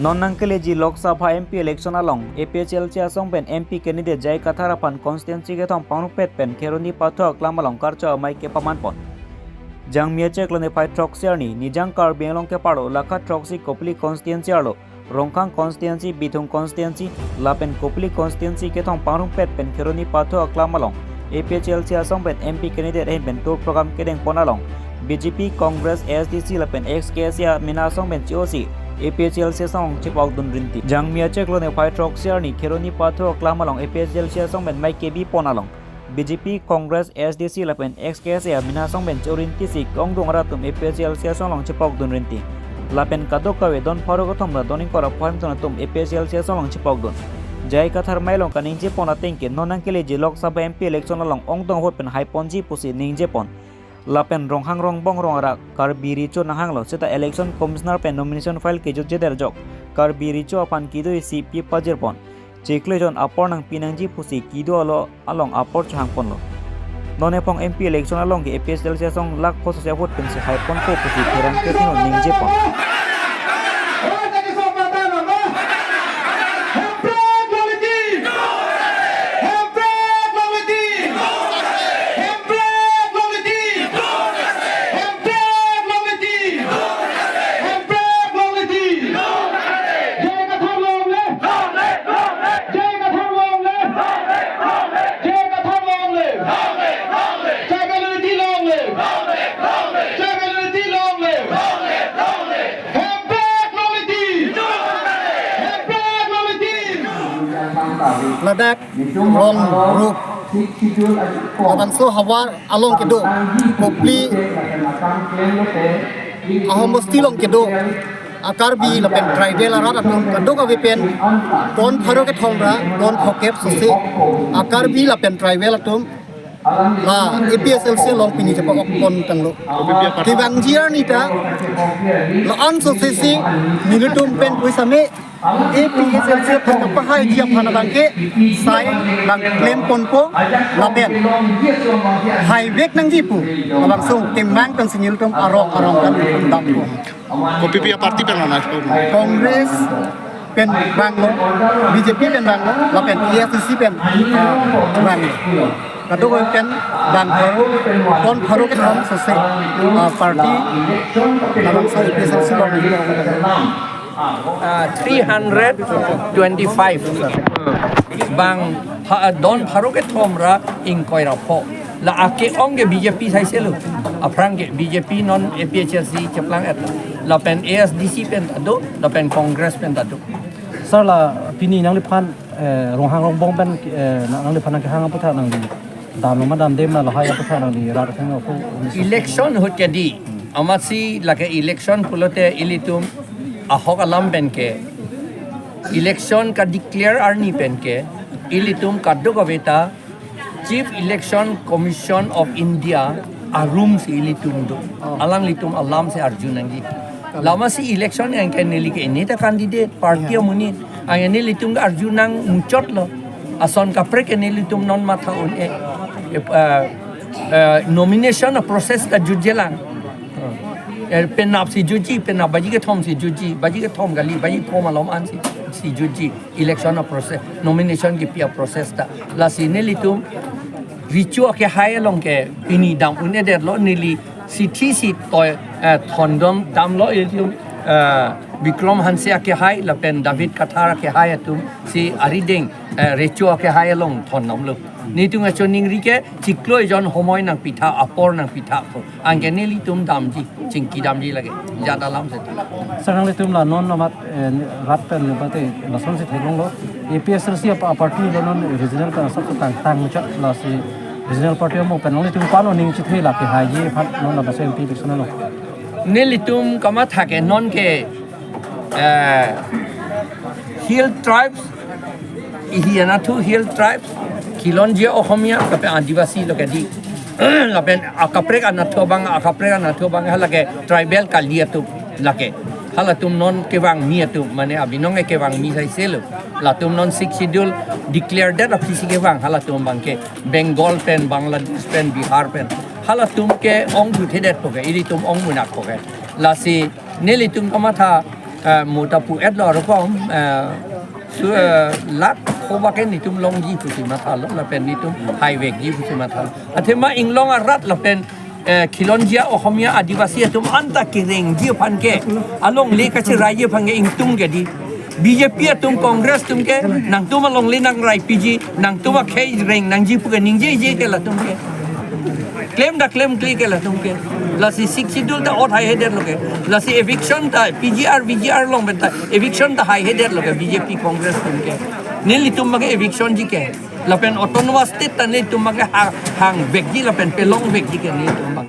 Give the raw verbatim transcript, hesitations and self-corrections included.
Non nangkeleji Lok Sabha M P election along A P H L C asong pen M P candidate J I Kathar aphan constituency kethom pangrumpet pen Kheroni Pathu aklam along karcho amei kepaman pon. Jangmi achiklo niphai throksi arni Nijang Karbi Anglong keparlo lakha throksi Kopili constituency arlo, Rongkhang constituency, Bithung constituency lapen Kopili constituency kethom pangrumpet pen Kheroni Pathu aklam along A P H L C asong pen M P candidate ahin pen tour program kedeng pon along B J P, Congress, A S D C lapen X K S A amena asong pen che-osi A P H L C asong along chepokdun rinti. Jangmi achiklo niphai throksi arni Kheroni Pathu aklam along A P H L C asong pen mei kebi pon along B J P, Congress, A S D C lapen X K S A amena asong pen chorinti si ke-ongdung arat atum A P H L C asong along chepokdun rinti. Lapen kadokave don pharo kethom ra don ingkoi ra pho atum A P H L C asong along chepokdun. J I Kathar mei along kaningje pon ateng ke non nangkeleji Lok Sabha M P election along ongdung vote pen hai ponji pusi ningje pon. Lapen Ronghang Rongbong rong arak Karbi recho nanghanglo seta Election Commissioner pen nomination file kejutje der ajok Karbi recho aphan kedo isi pi pajir pon. Chiklo jon apor nangpi nangji pusi kedo alo along apor chohang ponlo. Non ephong M P election along ke A P H L C asong lakh pho sose vote pensi hai ponpo pusi pherangke atum along ningje pon. Ladak rong rup labangso havar along kedo, Kopili ahomosti along kedo a-Karbi lapen tribal arat atum kadokave pen don pharo kethom ra don phokep sose a-Karbi lapen tribal atum la A P H L C along pini chepa-ok pon tanglo. Kevangji arni ta la-an sose si nelitum pen puisame A P H L C aphan kapahaiji aphan abangke sai nangklem ponpo lapen haivek nangji pu labangso kemang pensi nelitum arong arong kan dampo. Kopi pi a-party pen lo na? Congress pen vanglo, B J P pen vanglo, lapen A S D C pen, ah, vanglo. Kadokave pen don pharo, don pharo kethom sose, ah, party labangso A P H L C along. Ah, three hundred twenty-five. Bang pha-, don pharo kethom ra ingkoi ra pho. La ake-ong ke B J P saise lo. Aphrang ke B J P non A P H L C cheplang et. Lapen A S D C pen ta do, lapen Congress pen ta do. Sir, la pini nangliphan, eh, Ronghang Rongbong pen, eh, na-, nangliphan nangkehang aphuthak nangli damlo ma damdem ma lahai aphuthak nangli rat atheng aphu. Election ahut ke dei. Amatsi lake election pulote ilitum ahok alam pen ke. Election ka-declare arni pen ke. Ilitum kadokave ta Chief Election Commission of India arum si ilitum do. Oh. Alanglitum alam si arju nangji. Kalang. Lama si election yang ke neli ke ini ta candidate party, ya, amonit. Ang nelitum arju nangmuchotlo. Ason kaprek ke nelitum non matha un-e. Eh, eh, eh, nomination a-process ta jutjelang. Eh, penap si jutji, penap baji kethom si jutji, baji kethom kali, baji kethom alom an si, si jutji. Election a-process, nomination kipi a-process ta. Lasi nelitum recho akehai along ke pini dam un-edetlo, neli si thi si toi, eh, thondom damlo ilitum, eh, Bikram Hanse akehai lapen David Kathar akehai atum si arideng, eh, recho akehai along thondomlo. Nelitum kachiningri ke chiklo jon homoi nangpitha, apor nangpitha po. Anke nelitum damji, chingki damji lake. Jat alam si. Sir, nanglitum la non amat, eh, rat pen bate lason si theklonglo. A P H L C apa party lo non regional pen asap tang tang muchot lasi regional party mo pen nanglitum pano ning chithe la kehaiji aphan non labangso M P election lo. Nelitum kamatha ke non ke, eh, Hill Tribes, ihi anatthu Hill Tribes, Khilonjia Ohomia, lapen Adivasi lo ke dei. Lapen akaprek anatthu abang, akaprek anatthu abang, halake tribal kali atum lake. Halatum non kevangmi atum, mane abinong ke kevangmi saise lo. Latum non Sixth Schedule declare det aphi si kevang, halatum abangke Bengal pen, Bangladesh pen, Bihar pen. Halatum ke ong juthe detpo ke, ilitum ong munak po ke. Lasi nelitum kamatha Eh, mo ta pu-et lo rokom, eh, su, eh, lak kho ba ke netum longji pusi mathalo, lapen netum haivekji pusi mathalo. Athema inglong arat lapen, eh, khilonjia Ohomia Adivasi atum anta kerengji aphan ke, alongle kachiraiji aphan ke ingtung ke di. B J P atum, Congress atum ke, nangtum alongle nangraipiji, nangtum akhei reng nangji pu ke ningjeje ke latum ke. Klem ta klemkle ke latum ke. Lasi Sixth Schedule ta ot haihedetlo ke. Lasi eviction ta P G R, V G R along pen ta eviction ta haihedetlo ke B J P Congress atum ke. Nelitum abang ke eviction ji ke. Lapen autonomous state ta nelitum abang ke ha-, hangvekji lapen pelongvekji ke nelitum abang.